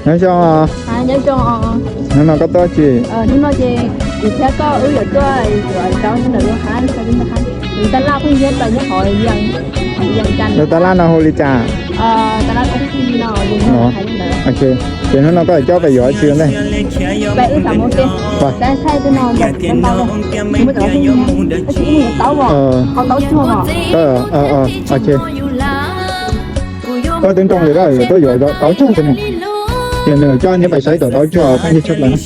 Nyob zoo os. Nyob zoo os. Hnub no koj tuaj tsi? Hnub no ces kuv thiab koj wb yuav tuaj yuav rau ntawm lub hab, tab laj pheej nyob tau nyob hauv yees cas. Lub tab laj no hu li cas? Ces hnub no koj yuav coj peb yuav tsi ntej? Koj twb nrog li koj yuav tuaj yuav tau tsuag tsis mus? Ces nws coj neb pais saib tom tau tsuag pheej yig tshaj plaws.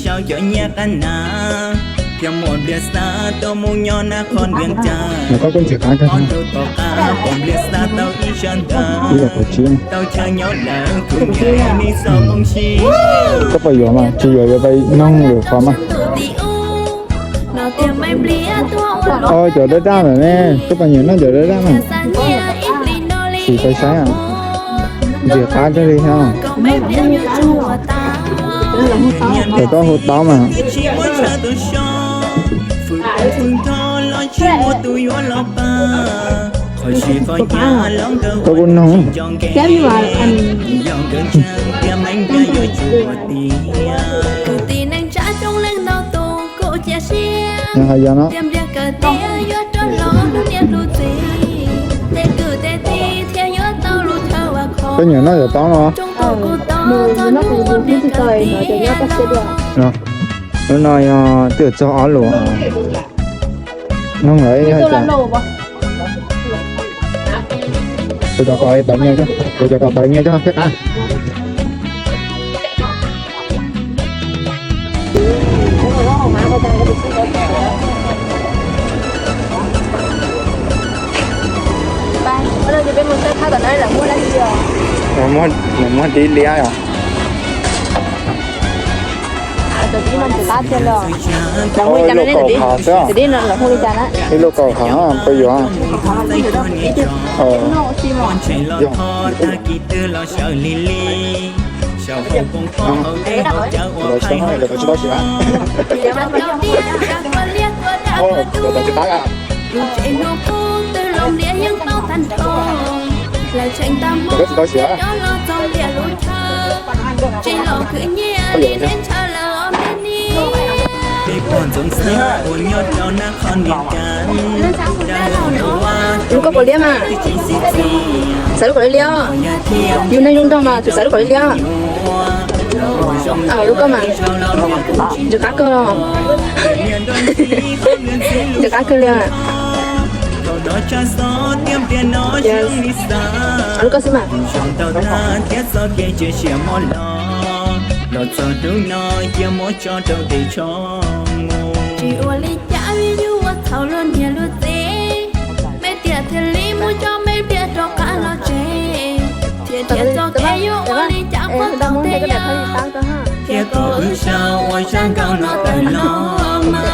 Koj kuj ntxim qab kawg. Ib yam qhov tsis. Koj puas yuav mas? Tsis yuav yuav pais noog lwm qhov mas. Cov daj daj ntawm ne, koj puas nyiam noj cov daj daj mas? Sim pais saib. Ntxim qab kawg li thiab. Ces koj hu taub mas. Koj kuj noog. Hais yog no. Koj nyiam noj cov taub no? Hnub no yog twb txog ob lus. Noog lawm yog cas? Kuv cov kom tawv nyiaj, kuv cov kom tawv nyiaj coj thiab qab. Muag dib liab os. Ib lub kaum hav xwb. Ib lub kaum hav puas yuav? Lawv tsis tau siv. Lawv tsis tau siv. Lub koj puas liab mas? Xav lub kom liab liab. Yus neeg zoo nraug mas tseem xav lub kom liab liab. Lub koj mas. Ntxim qab kawg. Ntxim qab kawg li. Lub koj xwb mas. Tsis ua li cas vim yus ua txhaum luag niam luag txiv, me tiam thiaj li mus coj me tiam rov qab los tsev. Thiaj tias txoj kev yuav ua li cas puas tau tej yam, thiab kom wb sau ua zaj nkauj no tawm los mas.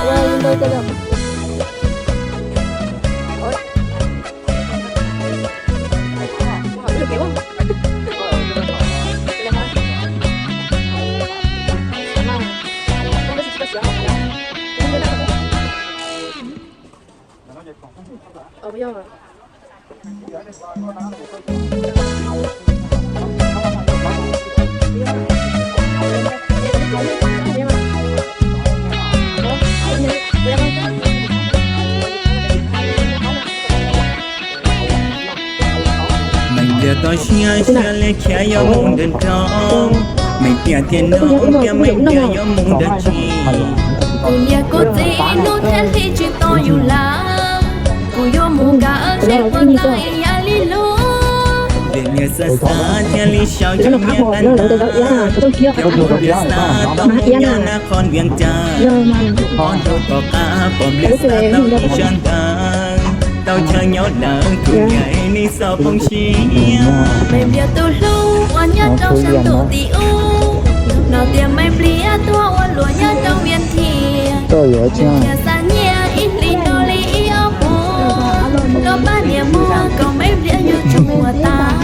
Meem npliag toj siab siab li khiav yuav mus nrog nrog, meem tiam thiaj nug tias meem npliag yuav mus dab tsi. Kuv niam kuv txiv ib hnub thiaj li tsis tos yus lawm, kuv yuav mus kam seb puas tau ib yam li lub. Vim niam xav xav thiaj li sau cov nyiaj qab na, thiab kuv niam xav tau mus nyob nab qhov vias cas, ob tug tom qab pom npliag xav tau ib zaj ntawv, tau chaw nyob lawm kuv niam ib nij xav poob siab. Meem npliag tus hlub uas nyob rau sab ntuj tim ub, no tias meem npliag tuag ua luam nyob rau vias thiaj, thiaj xav nyiaj ib hlis no li ib ob puas, los pab niam muag kom meem npliag yuav tsum ua tag.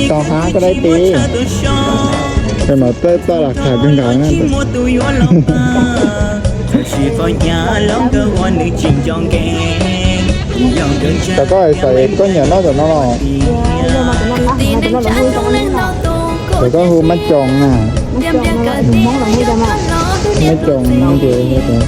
Tau hab koj dab tsi. Mas peb toj los khas kawg nkaus na. Tam koj xav koj nyiam noj tam no los? Ces koj hu Mab Coos na. Mab Coos no ces, ces, ces,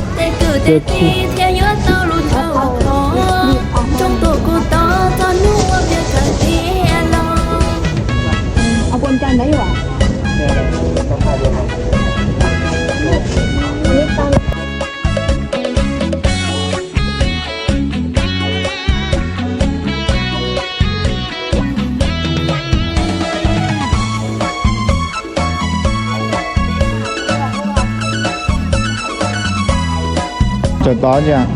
Tseem tos ntsia.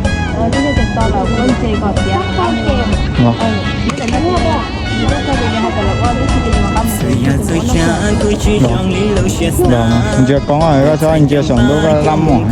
Ntsia koob, koj txhob ntsia saum ntuj, koj lab mus.